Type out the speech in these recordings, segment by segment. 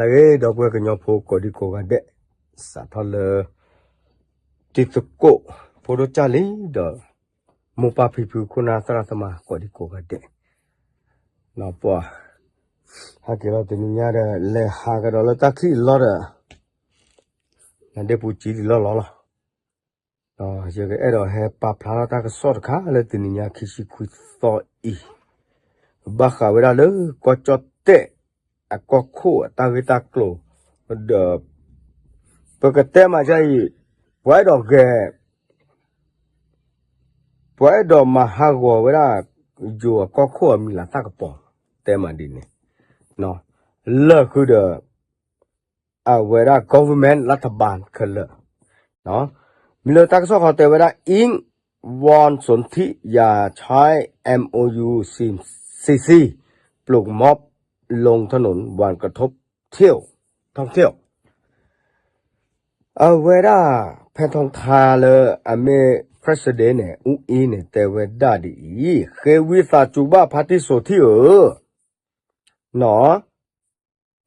အဂ့ၤ ဒီပုၢ်ဝဲၢ်ကညီဖိကိးဒံကိးဂၤဒဲး, စးထီၣ်လၢ တံၤသကိး ဖိဒိၣ်ကၢ်လံဒီး မိၢ်ပၢ်ဖံဖုခိၣ်နၢ်သရၣ်သမါကိးဒံကိးဂၤဒဲး, ပှၤ ဟဲက့ၤလီၤတနံၤညါဒီး လဲၤဟးကဒီးလၢတၢ်ခံးအလီၢ်ဒီး နဒ့ပူၤကံဒံးလီၢ်လီၢ်လီၤ. ယကအဲၣ်ဒိးဟဲပာ်ဖျါထီၣ်တၢ်ကစီၣ်တခါလၢတနံၤညါခံဆံခွံသီအံၤ, ဘၣ်ဃးဝဲဒၣ်လၢကီၢ်ကၠီၣ်တဲၣ် အကီၢ်ခိၣ်အတၢ်ဂ့ၢ်တၢ်ကျိၤ, ဒီး ပကတဲမးကအံၤ, ပှၤအဲၣ်ဒိးဂဲၤ ပှၤအဲၣ်ဒိးမၤဟးဂီၤဝဲဒၣ် ယိၤအကီၢ်ခိၣ်အမံၤလၤသၣ်ကပီၤ, တဲမးဒ်န့ၣ်, လၢာ်ဃုာ်ဒီး အဝဲဒၣ် government လၢထဘၢၣ်ခဲလၢာ်, မ့ၢ်လၢတၢ်ကစီၣ်ခီတဲဝဲဒၣ် อิงค์ วอน สนธิ อย่าใช้ เอ็มโอยู สี่สิบสี่ ปลูกม็อบ ลงถนน วันกระทบ เที่ยว ท่องเที่ยว အဝဲဒၣ် ဖဲထီထါလၢအမ့ၢ် president န့ၣ် အူအံၤန့ၣ် တဲဝဲဒၣ်ဒ်အံၤ, ဃ့ဝံသးစူၤဘၣ်ဖါတံၢ်စိၤထံၣ်ဧၢ, နီၢ်,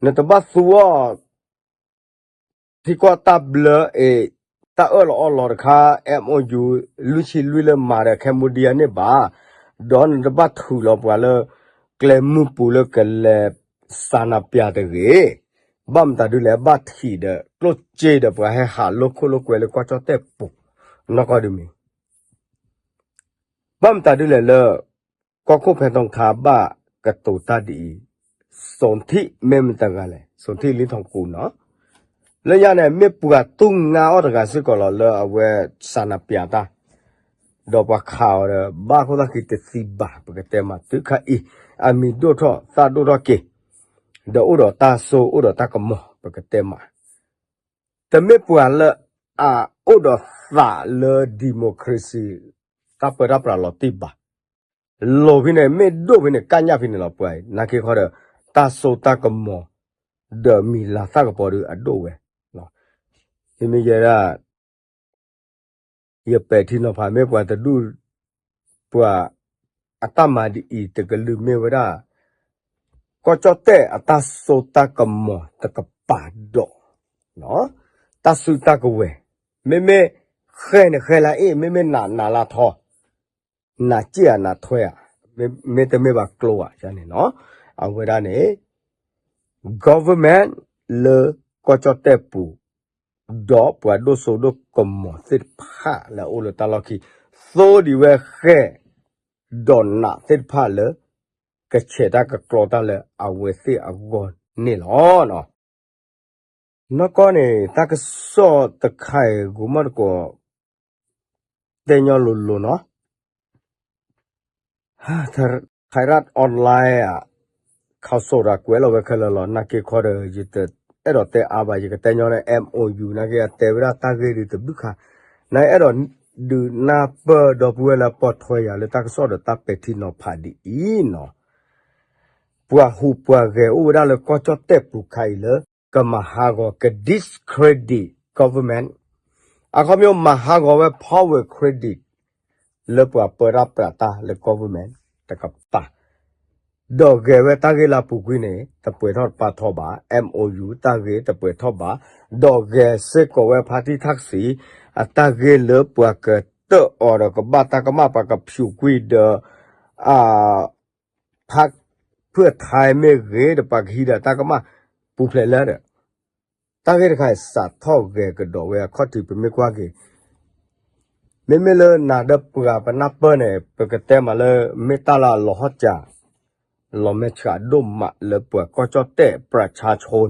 နတဘၣ်သူအီၤ ထံကီၢ်တၢ်ဘျၢအံၤ တၢ်အၢၣ်လီၤအီလီၤတခါ MOU လွံၢ်ဆံလွံၢ်လၢမၤဒီး Cambodia န့ၣ်ဘၣ်, ဒီးနတဘၣ်ထုးလီၤပှၤလၢ ကျဲမုၢ်ပူၤလၢကလဲၤ ဆန္ဒပြ တဂ့ၤ, ဘၣ်မတၤဒုလဲၣ် ဘၣ်ထံးဒီးကျိၣ်စ့ဒီးပှၤဟဲဟးလိာ်ခိၣ်လိာ်ကွဲလၢကီၢ်ကၠီၣ်တဲၣ်ပူၤ, နီၢ်ကီၢ်ဒုမံၤ ဘၣ်မတၤဒုလဲၣ်လၢ ကီၢ်ခိၣ်ဖဲထီထါဘၣ်ကတိၤတၢ်ဒ်အံၤ, စိၤထံၣ်မ့ၢ်မတၤတဂၤလဲၣ်, စိၤထံၣ်လံထီၣ်ကူနီၢ်, လၢညါန့ၣ် မ့ၢ်ပှၤတူၢ်ငါအီၣ်တဂၤစ့ၢ်ကီးလီၤလၢအဝဲ ဆန္ဒပြ တၢ်, ဒီးပှၤခးအီၤဒီး ဘၣ်ခိၣ်သၣ်ခံတသံဘၣ် ပကတဲမးတုၤခါအံၤ, အမံၤဒိၣ်ထီၣ်သၣ်ဒိၣ်ထီၣ်က့ၤ, ဒီးအိၣ်ဒီးတၢ်စိအိၣ်ဒီးတၢ်ကမီၤ ပကတဲမး တမ့ၢ်ပှၤလၢအအိၣ်ဒီးသးလၢ democracy တၢ်ပၢတၢ်ပြးလီၤတံၢ်ဘၣ်. လိၤဖဲန့ၣ် မ့ၢ်ဒိၣ်ဖဲန့ၣ် ကညၣ်ဖဲန့ၣ်လီၤပှၤအံၤ, နာ်က့ခီဒီး တၢ်စိတၢ်ကမီၤ ဒီးမံၤလၤသၣ်ကပီၤဒီးအဒိၣ်ဝဲ, မ့မ့ၢ်ယဲဒၣ် ယပဲာ်ထံနီၤဖးမ့ၢ်ပှၤတဒူၣ် ပှၤအတၢ်မၤဒ်အံၤ တကလုာ်မ့ၢ်ဝဲဒၣ် ကီၢ်ကၠီၣ်တဲၣ်အတၢ်စိတၢ်ကမီၤတကပၤဒီး တၢ်စုတၢ်ကဝဲၤ, မ့မ့ၢ်ဃဲန့ၣ်ဃဲလၢအ့ၣ်, မ့မ့ၢ်နးနးလၢထီ, နးစ့ၣ်ဧါနးထွဲဧါ, မ့တမ့ၢ်ဘၣ်ကျိဧါန့ၣ်နီၤ, အဝဲဒၣ်န့ၣ် government လၢကီၢ်ကၠီၣ်တဲၣ်ပူၤ ဒီးပှၤဒိၣ်စိဒိၣ်ကမီၤသ့ၣ်တဖၣ်လၢအအိၣ်လၢတၢ်လီၢ်ခံ သိဒံးဝဲဃဲ ဒီးနးသ့ၣ်တဖၣ်လၢ ကဆဲးတၢ်ကကျီတၢ်လၢအဝဲသ့ၣ်အဂီၢ်န့ၣ်လီၤ. နီၢ်ကီၢ်န့ၣ် တၢ်ကစီၣ်တခါအံၤ ဂိၤမီၣ်တကိး တဲညီလိၤလိၤနီၤ Thai Rat Online ဧါ, ခီစိၤတၢ်ကွဲးလီၤဝဲခဲလၢာ်လီၤ. နာ်က့ခီဒီး ယတအဲၣ်ဒိးတဲအါဘၣ်, ယကတဲညီန့ၣ် MOU နာ်က့အတဲဝဲဒၣ်တၢ်ဂ့ၢ်ဒုးတဘျုးခါ, နအဲၣ်ဒိးဒုးနၢ်ပၢၢ်ဒီပုၢ်ဝဲၢ်လၢပိာ်ထွဲယၤလၢတၢ်ကစီၣ်ဒီးတၢ်ပဲာ်ထံနီၤဖးဒ်အံၤနီၤ ပှၤဟူးပှၤဂဲၤအိၣ်ဝဲဒၣ်လၢကီၢ်ကၠီၣ်တဲၣ်ပူၤခါအံၤလၢ ကမၤဟးဂီၤ က discredit government, အခီပညီမၤဟးဂီၤဝဲ power credit လၢပှၤပၢတၢ်ပြးတၢ်လၢ government တကပၤ, ဒီးဂဲၤဝဲတၢ်ဂ့ၢ်လၢအပူၤကွံာ်န့ၣ် တပှဲၤထီၣ်တပာ်ထီၣ်ဘၣ်, MOU တၢ်ဂ့ၢ်တပှဲၤထီၣ်ဘၣ်, ဒီးဂဲၤစ့ၢ်ကီးဝဲ ဖါတံၢ်ထၣ်စံ အတၢ်ဂ့ၢ်လၢပှၤကတၢၣ်အီၤဒီးကဘၣ်တၢ်ကမၣ် ပှၤကဖၠူးကွံာ်ဒီး အ ဖးဖုၣ်ထဲမ့ၢ်ဂ့ၤ ဒီးပှၤကဟံးဒီးတၢ်ကမၣ်ပူၤဖျဲးလၢဒီး တၢ်ဂ့ၢ်တခါအံၤ စးထီၣ်ဂဲၤကဒီးဝဲအခီၣ်ထံး ပမ့ၢ်ကွၢ်က့ၤ မ့မ့ၢ်လၢနၤဒီးပှၤပနၢ်ပၢၢ်န့ၣ် ပကတဲမးလၢ မ့ၢ်တၢ်လၢအလီၤဟီၣ်စၢ် လီၤမဲာ်ဆှးဒိၣ်မးလၢပှၤကီၢ်ကၠီၣ်တဲၣ် ပြးဆါဆိ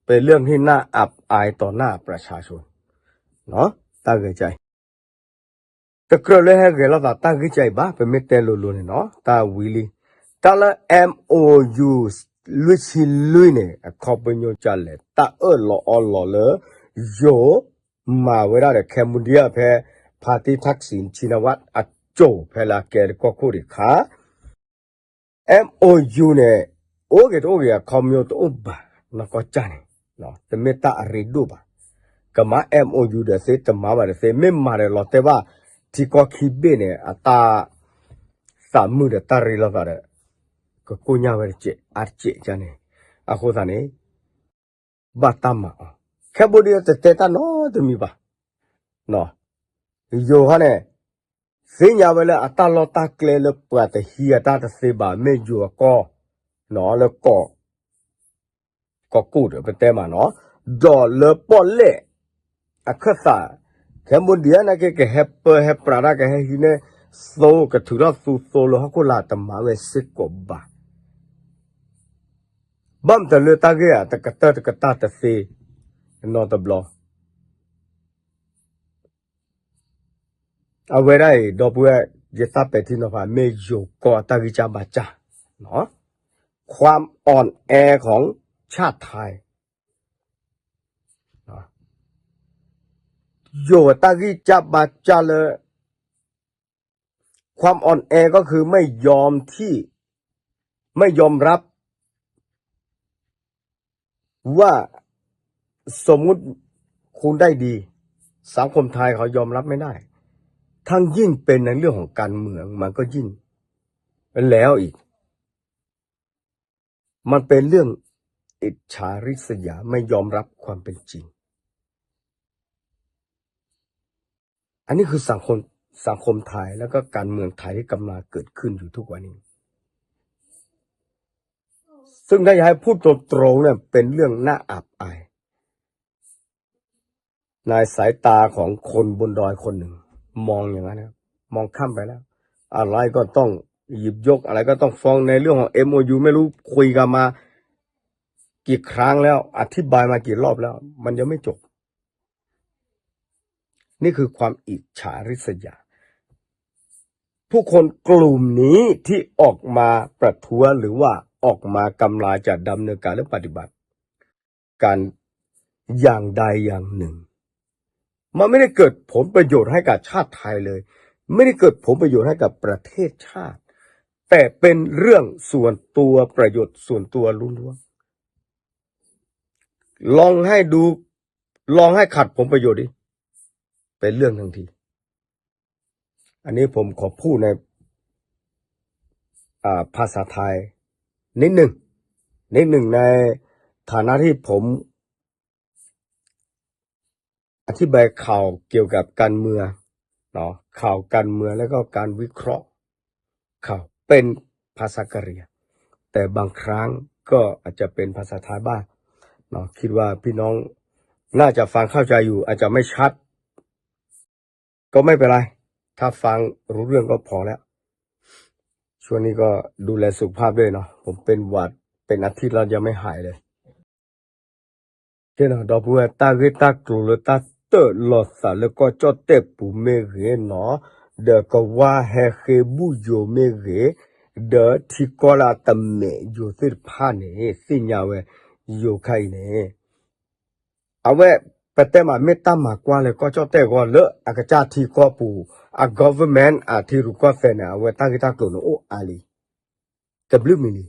ပလၢၢ်န့ၢ်နၢ်အအါတီၤနၢ်ပြးဆါဆိ တၢ်ဂ့ၢ်ကၢ်အံၤ တကြၢးလၢဟဲဂဲၤလိာ်သးတၢ်ဂ့ၢ်ကၢ်အံၤဘၣ်, ပမ့ၢ်တဲလိၤလိၤန့ၣ်နီၤ တၢ်ဝံၤလံ. တၢ်လၢ MOU လွံၢ်ဆံလွံၢ်န့ၣ် အခီပညီကၢ်လဲၣ် တၢ်အၢၣ်လီၤအီလီၤလၢ ယိၤ မၤဝဲဒၣ်ဒီး Cambodia ဖဲ ဖါတံၢ်ထၣ်စံ ဆံနဝၣ် အစိၤ ဖဲလၢအကဲလၢကီၢ်ခိၣ်ဒံးခါ MOU န့ၣ် အိၣ်ဂ့ၤတအိၣ်ဂ့ၤ အခီပညီတအိၣ်ဘၣ် နီၢ်ကီၢ်ကၢ်န့ၣ် တမ့ၢ်တၢ်အရ့ဒိၣ်ဘၣ်. ကမၤ MOU ဒီးသ့ တမၤဘၣ်ဒီးသ့ မ့ၢ်မၤဒီးလီၤတဲာ်ဘၣ် ထံကီၢ်ခံဘ့ၣ်န့ၣ် အတၢ်သးမုာ်ဒီးတၢ်ရ့လိာ်သးဒီး ကကိၢ်ညါဝဲတစဲး အါတစဲးကၢ်န့ၣ် အဃိသတးန့ၣ် ဘၣ်တၢ်မၤအီၤ, Cambodia တတဲတၢ်နီတမံၤဘၣ်. ယိၤခီန့ၣ် သ့ၣ်ညါဝဲလၢအတၢ်လီၢ်တၢ်ကျဲလၢပှၤတဟံးအတၢ်တသ့ဘၣ် မ့ၢ်ယိၤအကီၢ်, လၢကီၢ် ကီၢ်ကိၣ်ဒီးပတဲမးနီၤ, ဒီးလၢပီၣ်လဲၣ်အခၢၣ်သး, Cambodia နာ်က့ ကဟဲပၢဟဲပြးတၢ် ကဟဲဟံးန့ၢ်သိ ကထုးထီၣ်သူသိလၢဟီၣ်ခိၣ်လာ် တမၤဝဲစ့ၢ်ကီးဘၣ်. ဘၣ်မတၤလၢတၢ်ဂ့ၢ်ဧါ တကတၢၢ်တကတၢၢ်တသ့ နီတဘျီ အဝဲဒၣ်အံၤ ဒီပုၢ်ဝဲၢ် ယသးပဲာ်ထံနီၤဖး မ့ၢ်ယိၤကီၢ်အတၢ်ဂံၢ်စၢ်ဘါစၢ်, ความอ่อนแอของชาติไทย ယိၤအတၢ်ဂံၢ်စၢ်ဘါစၢ်လၢ ความอ่อนแอก็คือไม่ยอมที่ ไม่ยอมรับ ว่าสมมุติคุณได้ดี สังคมไทยเขายอมรับไม่ได้ ทั้งยิ่งเป็นในเรื่องของการเมือง มันก็ยิ่งแล้วอีก มันเป็นเรื่องอิจฉาริษยา ไม่ยอมรับความเป็นจริง อันนี้คือสังคม สังคมไทย แล้วก็การเมืองไทยที่กำลังเกิดขึ้นอยู่ทุกวันนี้ ซึ่งถ้าอยากให้พูดตรงๆเนี่ยเป็นเรื่องน่าอับอาย ในสายตาของคนบนดอยคนหนึ่ง มองอย่างนั้นนะ มองข้ามไปแล้ว อะไรก็ต้องหยิบยก อะไรก็ต้องฟ้อง ในเรื่องของ เอ็มโอยู ไม่รู้คุยกันมากี่ครั้งแล้ว อธิบายมากี่รอบแล้ว มันยังไม่จบ นี่คือความอิจฉาริษยา ผู้คนกลุ่มนี้ที่ออกมาประท้วงหรือว่าออกมากำลังจะดำเนินการหรือปฏิบัติการอย่างใดอย่างหนึ่ง มันไม่ได้เกิดผลประโยชน์ให้กับชาติไทยเลย ไม่ได้เกิดผลประโยชน์ให้กับประเทศชาติ แต่เป็นเรื่องส่วนตัว ประโยชน์ส่วนตัวล้วนๆ ลองให้ดู ลองให้ขัดผลประโยชน์ดิ เป็นเรื่องทันที อันนี้ผมขอพูดใน อ่า ภาษาไทยนิดหนึ่ง นิดหนึ่งในฐานะที่ผม อธิบายข่าวเกี่ยวกับการเมืองเนาะ ข่าวการเมืองแล้วก็การวิเคราะห์ข่าวเป็นภาษากะเหรี่ยง แต่บางครั้งก็อาจจะเป็นภาษาไทยบ้างเนาะ คิดว่าพี่น้องน่าจะฟังเข้าใจอยู่ อาจจะไม่ชัด ก็ไม่เป็นไร ถ้าฟังรู้เรื่องก็พอแล้ว ช่วงนี้ก็ดูแลสุขภาพด้วยเนาะ ผมเป็นหวัดเป็นอาทิตย์แล้วยังไม่หายเลย ဒီပုၢ်ဝဲၢ် တၢ်ဂ့ၢ်တၢ်ကျိၤလၢတၢ်တၢၢ်လီၤသးလၢကီၢ်ကၠီၣ်တဲၣ်ပူၤမ့ၢ်ဂ့ၤနီၤ, ဒီးကဝါဟဲဃ့ဘူၣ်ယိၤမ့ၢ်ဂ့ၤ, ဒီးထံကီၢ်လၢအတမဲာ်ယိၤသ့ၣ်တဖၣ်န့ၣ် သ့ၣ်ညါဝဲ ယိၤခါအံၤန့ၣ် အဝဲ ပတဲမး မ့ၢ်တၢ်မၤကွၢ်လၢကီၢ်ကၠီၣ်တဲၣ်အဂီၢ် လၢအကစၢ်ထံကီၢ်ပူၤ အ government အထံရူၢ်ကီၢ်သဲးန့ၣ် အဝဲတၢ်ဂ့ၢ်တၢ်ကျိၤန့ၣ်အိၣ်အါလံ, တဘျုးမံၤလံ,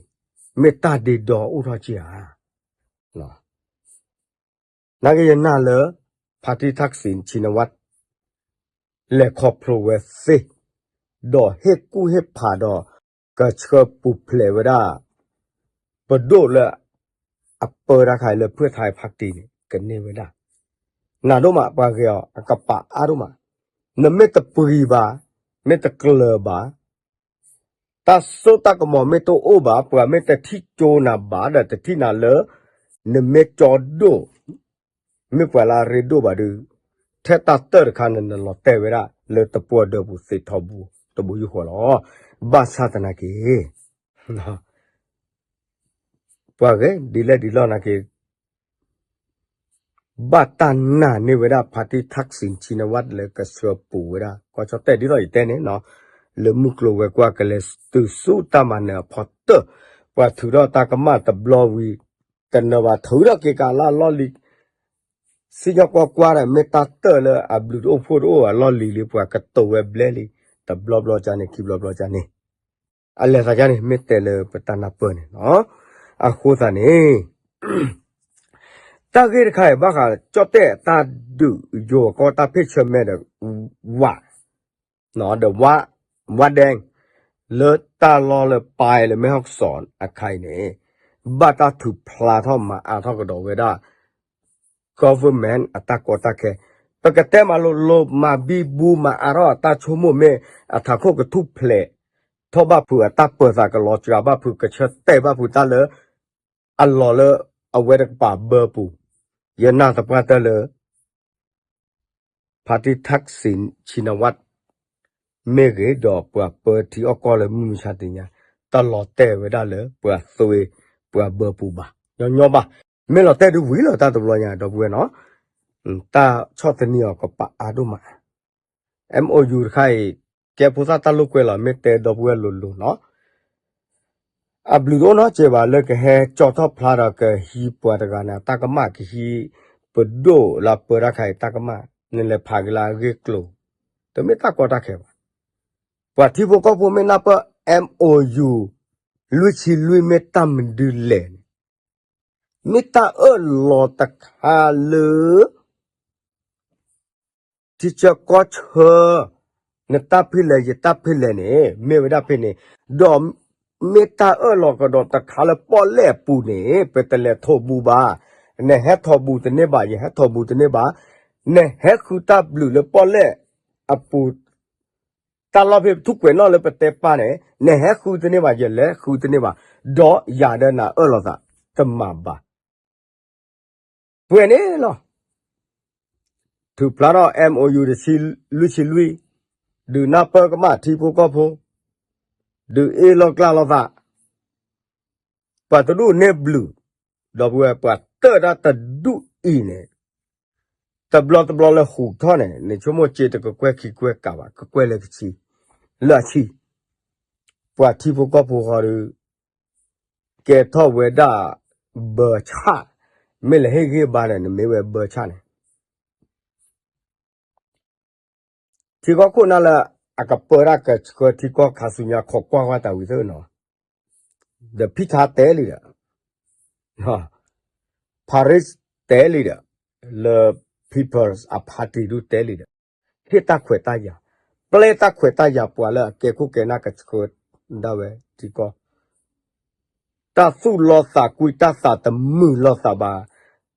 မ့ၢ်တၢ်ဒ့ဒီအိၣ်ထီၣ်က့ၤဧါ. နာ်က့ယနာ်လၢ ဖါတံၢ်ထၣ်စံၣ် ဆံနဝး လဲၤခီဖျိဝဲသ့, ဒီးဟ့ၣ်ကူၣ်ဟ့ၣ်ဖးဒီး ကဆှၢပူၤဖျဲးဝဲဒၣ် ပဒိၣ်လၢ အပၢတၢ်ခါအံၤလၢ ဖုၣ်ထါဖါတံၢ်န့ၣ် ကန့ၢ်ဝဲဒၣ်, နာ်ဒိၣ်မး ပှၤဂ့ၤအီၤ အကပာ်အါဒိၣ်မး, နမ့ၢ်တပှံၤဘၣ်, မ့ၢ်တကျၢၤဘၣ် တၢ်စိတၢ်ကမီၤမ့ၢ်တအိၣ်ဘၣ်, ပှၤမ့ၢ်တထံၣ်ကၠိနၤဘၣ်ဒီးတထံၣ်နၤလၢ နမ့ၢ်ကၠီဒိၣ်, မ့ၢ်ပှၤလၢအရ့ဒိၣ်ဘၣ်ဒီး, ထဲတၢ်တၢၢ်တခါန့ၣ် နလီၤတဲာ်ဝဲဒၣ်လၢတပှီၢ်ဒၢးပူၤသ့ထီဘိတဘိယူၢ်ဃီလီၤ. ဘၣ်ဆၣ်သနာ်က့ ပှၤဂ့ၤဒ်လဲၣ်ဒ်လဲၣ်နာ်က့ ဘၣ်တၢ်နာ်န့ၢ်ဝဲဒၣ် ဖါတံၢ်ထၣ်စံၣ် ဆံနဝး လၢကဆှၢပူၤဝဲဒၣ် ကီၢ်ကၠီၣ်တဲၣ်ဒ်သိးယတဲန့ၣ်နီၤ, လၢမုၢ်ကျိၤဝဲၤကွာ်ကလဲၤတုၤဆူတၢ်မၤနၢၤအဖီတၢၢ်, ပှၤထုးထီၣ်တၢ်ကမၣ်တဘျီဝံၤ တနၢၤဘၣ်ထုးထီၣ်က့ၤကးလၢအလီၢ်လံၤ, စံၣ်ညီၣ်ကွီၢ်ကွီၢ်ဒီး မ့ၢ်တၢ်တၢၢ်လၢအဘျုးတအိၣ်ဖှိၣ်တအိၣ်အလီၢ်လံၤလံ ပှၤကတိၤဝဲဘျဲလံ, တဘျီဘျီကန့ၣ် ခံဘျီဘျီကန့ၣ် အလဲၤသးကန့ၣ် မ့ၢ်တဲလၢပတၢ်နၢ်ပၢၢ်န့ၣ်နီၤ, အဃိသတးန့ၣ် တၢ်ဂ့ၢ်တခါအံၤ ဘၣ်ဃးကၠီၣ်တဲၣ်အတၢ်ဒုးယိၤအကီၢ်တၢ်ဖ့ၣ်ဆၢမဲာ်ဒီး ဝး, ဒီးဝး, ဝးဒဲး, လၢတၢ်လီၢ်လၢပၢ်လၢမဲၢ်ဟီၣ်ကစီၣ်အခါအံၤန့ၣ် ဘၣ်တၢ်ထုးဖျါထီၣ်မၤအါထီၣ်ကဒီးဝဲဒၣ် government အတၢ်ကီတၢ်ခဲ, ပကတဲမၤလိၤလိၤ မၤဘံဘူမၤအါထီၣ်အတၢ်ဆိကမိၣ် မ့ၢ်အထးခိၣ်ကထူၣ်ဖျဲးထီၣ်ဘၣ်ဖုး အတၢ်ပၢၤသးကလီၤစှၤဘၣ်ဖုး ကဆၢတဲာ်ဘၣ်ဖုးတၢ်လၢ အလီၢ်လၢအဝဲတကပၤဘၢပူၤ, ယနာ်သပှၢ်တၢၢ်လၢ ဖါတံၣ်ထၣ်စံၣ် ဆံနဝး မ့ၢ်ဂ့ၤ ဒီးပှၤပၢထံအီၣ်ကီၢ်လၢမုၢ်မဆါတနံၤညါ တလီၤတဲာ်ဝဲဒၣ်လၢပှၤသွ့ပှၤဘၢပူၤဘၣ် ညီညီဘၣ်. မ့ၢ်လီၤတဲာ်ဒုးဝံၤလီၤတၢ်တဘျီညါ ဒီပုၢ်ဝဲၢ်နီၤ, တၢ်ဆီၣ်သနံးအီၤကပာ်အါဒိၣ်မး MOU တခါအံၤ ကဲဖိသၣ်တၢ်လိာ်ကွဲလီၤ မ့ၢ်တဲဒီပုၢ်ဝဲၢ်လိၤလိၤနီၤ အဘျုးတအိၣ်နီတစဲးဘၣ် လၢကဟဲကၠီထီၣ်ဖျါဒီးကဟံးပှၤတဂၤန့ၣ် တၢ်ကမၣ် ကဟံးပဒိၣ်လၢပၢတၢ်ခါအံၤတၢ်ကမၣ် နလဲၤဖးက့ၤလၢအဂ့ၢ်ကျိၤ တမ့ၢ်တၢ်ကီတၢ်ခဲဘၣ်. ပှၤထံဖိကီၢ်ဖိမ့ၢ်နၢ်ပၢၢ် MOU လွံၢ်ဆံလွံၢ် မ့ၢ်တၢ်မနုၤလဲၣ်န့ၣ် မ့ၢ်တၢ်အၢၣ်လီၤတခါလၢ ထံဆၢကီၢ်ဆၢ နတၢ်ဖံးလဲၢ် ယတၢ်ဖံးလဲၢ်န့ၣ် မ့ၢ်ဝဲဒၣ်ဖဲန့ၣ်, ဒီးမ့ၢ်တၢ်အၢၣ်လီၤကဒီးတခါလၢပီၣ်လဲၣ်အပူၤန့ၣ် ပတလဲၤထိးဘူးဘၣ်. နဟဲထိးဘူးတန့ၢ်ဘၣ်, ယဟဲထိးဘူးတန့ၢ်ဘၣ်. နဟဲဃုတၢ်ဘျုးလၢပီၣ်လဲၣ်အပူၤ တၢ်လီၢ်ဖဲပထူၣ်ကွဲးနီၣ်လၢပတဲပၢ်န့ၣ် နဟဲဃုတန့ၢ်ဘၣ်, ယလဲၤဃုတန့ၢ်ဘၣ်. ဒီးယၤဒီးနၤအၢၣ်လီၤသး တမၤဘၣ် ပှဲၤန့ၣ်လီၤ. ထုးဖျါထီၣ် MOU တဆံလွံၢ်ဆံလွံၢ်, ဒုးနၢ်ပၢၢ်ကမၣ်ထံဖိကီၢ်ဖိ, ဒုးအ့ၣ်လိာ်ကျဲလိာ်သး, ပှၤတဒူၣ်န့ၢ်ဘျုး, ဒီပုၢ်ဝဲၢ် ပှၤတၢၣ်ဒၣ်တဒူၣ်အံၤန့ၣ် တဘျီတဘျီလၢဟူးထီၣ်န့ၣ် နဆိကမိၣ်စ့တကကွဲၢ်ခံကွဲၢ်ကးဘၣ် ကကွဲၢ်လၢကဆံ, လၢအဆံ, ပှၤထံဖိကီၢ်ဖိဃီဒီး ကဲထီၣ်ဝဲဒၣ် ဘၢဆၣ်, မ့ၢ်လဲၤဟ့ၣ်ဂ့ၢ်ဘါန့ၣ် နမ့ၢ်ဝဲဘၢဆၣ်န့ၣ် ထံကီၢ်ခိၣ်နၢ်လၢ အကပၢတၢ်ကဆှၢထံကီၢ်ခါဆူညါ ခိးကွၢ်ကွၢ်တၢ်ဝံၤသ့ၣ်နီၤ, ဒီးဖံထါတဲလံဒီး Paris တဲလံဒီး လၢ People's Party ဒုးတဲလံဒီး ဟ့ၣ်တၢ်ခွဲးတၢ်ယာ်, ပျဲတၢ်ခွဲးတၢ်ယာ်ပှၤလၢအကဲခိၣ်ကဲနၢ်ကဆှၢဒၣ်ဝဲထံကီၢ် တၢ်သူၣ်လီၤသးကွံ တၢ်သးတမုာ်လီၤသးဘၣ်,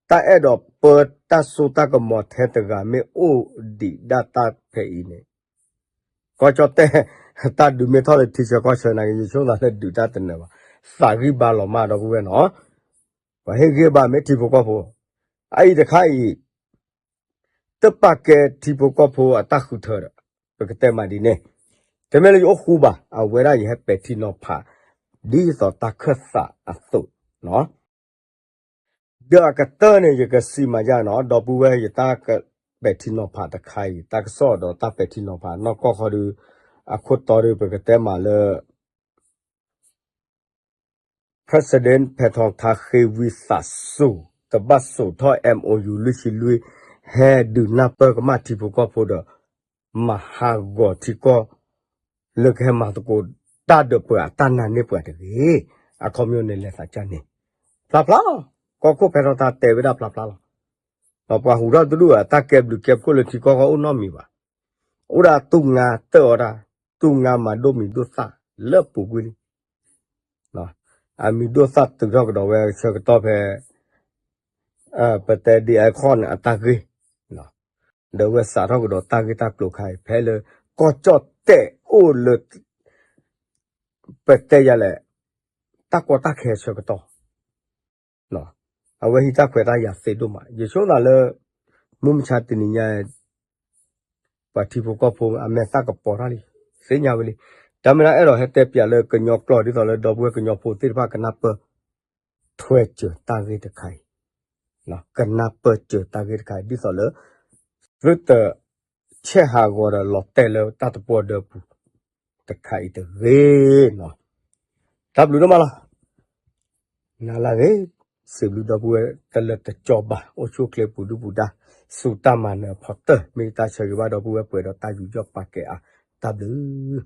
တၢ်အဲၣ်ဒိးပၢတၢ်စိတၢ်ကမီၤထဲတဂၤမ့ၢ်အိၣ်ဒံးဒၣ်တၢ်ဖဲအံၤန့ၣ်, ကီၢ်ကၠီၣ်တဲၣ် တၢ်ဒုးမ့ၢ်ထီၣ်လၢထံဆၢကီၢ်ဆၢနာ်က့ ယဆိကမိၣ်လၢဒုးတၢ်တနၢၤဘၣ်, သးဂံၢ်ဘါလီၤမၢ်ဒီပုၢ်ဝဲၢ်နီၤ, ပှၤဟ့ၣ်ဂံၢ်ဘါမ့ၢ်ထံဖိကီၢ်ဖိ, အအံၤတခါအံၤ တပာ်ကဲထံဖိကီၢ်ဖိအတၢ်ဃုထၢဒီး ပကတဲမးဒ်န့ၣ်, တမ့ၢ်လၢယအိၣ်ဃူဘၣ်, အဝဲဒၣ်ယဟဲပဲာ်ထံနီၤဖး ဒ်သိးတၢ်ခၢၣ်သးအသိးနီၤ, ဒီးအကတၢၢ်န့ၣ် ယကစံးမၤယါနီၤ, ဒီပုၢ်ဝဲၢ် ယတၢ်ပဲာ်ထံနီၤဖးတခါအံၤ တၢ်ကစီၣ်ဒီးတၢ်ပဲာ်ထံနီၤဖးနီၢ်ကီၢ်ခီဒီး အခိၣ်တီဒီး ပကတဲမးလၢ President ဖဲထီထါဃ့ဝံသးစူၤ တဘၣ်စိာ်ထီၣ် MOU လွံၢ်ဆံလွံၢ် ဟဲဒုးနၢ်ပၢၢ်ကမၣ်ထံဖိကီၢ်ဖိဒီး မၤဟးဂီၤထံကီၢ် လၢကဟဲမၤသကိးတၢ်ဒီးပှၤအတၢ်နာ်န့ၢ်ပှၤတဂ့ၤ, အခီပညီန့ၣ်လဲၤသးကၢ်န့ၣ် ဖျါဖျါလီၤ, ကီၢ်ခိၣ်ဖဲထီထါတဲဝဲဒၣ်ဖျါဖျါလီၤ, ဒီးပှၤဟူးထီၣ်တဒူၣ်အတၢ်ကဲဘျုးကဲဖှိၣ်လၢထံကီၢ်ဃီအိၣ်နီတမံၤဘၣ်, အိၣ်ဒၣ်တူၢ်ငါတၢၢ်အီၤဒၣ်, တူၢ်ငါမၤဒိၣ်မံၤဒိၣ်သၣ်လၢပူၤကွံာ်လံ အမံၤဒိၣ်သၣ်တုၤထီၣ်ကဒီးဝဲဆၢကတီၢ်ဖဲ ပတဲဒ် icon န့ၣ် အတၢ်ဂ့ၢ်, ဒီးဝဲစးထီၣ်ကဒီးတၢ်ဂ့ၢ်တၢ်ကျိၤခါအံၤ ဖဲလၢ ကီၢ်ကၠီၣ်တဲၣ်အိၣ်လၢ ပတဲယၤလဲၣ် တၢ်ကီတၢ်ခဲအဆၢကတီၢ် အဝဲဟံးတၢ်ခွဲးတၢ်ယာ်သ့ဒိၣ်မး, ယဆိကမိၣ်သးလၢ မုၢ်မဆါတနံၤညါ ပှၤထံဖိကီၢ်ဖိအမဲာ်သၣ်ကပီၤထီၣ်လံ, သ့ၣ်ညါဝဲလံ, တၢ်မ့ၢ်ဒၣ်အဲၣ်ဒိးဟဲတဲပၠးလၢကညီကျိာ် ဒ်သိးလၢဒီပုၢ်ဝဲၢ်ကညီဖိသ့ၣ်တဖၣ်ကနၢ်ပၢၢ် ထွဲစၢၤတၢ်ဂ့ၢ်တခါအံၤ, ကနၢ်ပၢၢ်စၢၤတၢ်ဂ့ၢ်တခါအံၤ ဒ်သိးလၢ သုတ ဆဲးဟးဂီၤဒီးလီၤတဲာ်လၢတၢ်တပီၢ်ဒၢပူၤ တခါအံၤတဂ့ၤနီၤ, တၢ်ဘျုးဒိၣ်မးလီၤ. နၤလၢအဂ့ၤ, စံးဘျုးဒီပုၢ်ဝဲၢ်တလၢတကၠီဘၣ် အိၣ်ဆူၣ်အိၣ်ချ့ပူၤဒုၣ်ပူၤဒါ, စူၢ်တၢ်မၤနၢၤအဖီတၢၢ် မ့ၢ်တၢ်ဆၢဂ့ၤဘၣ်ဒီပုၢ်ဝဲၢ်ပှဲၤဒီးတၢ်ယူးယီၣ်ပာ်ကဲအါ, တၢ်ဘျုး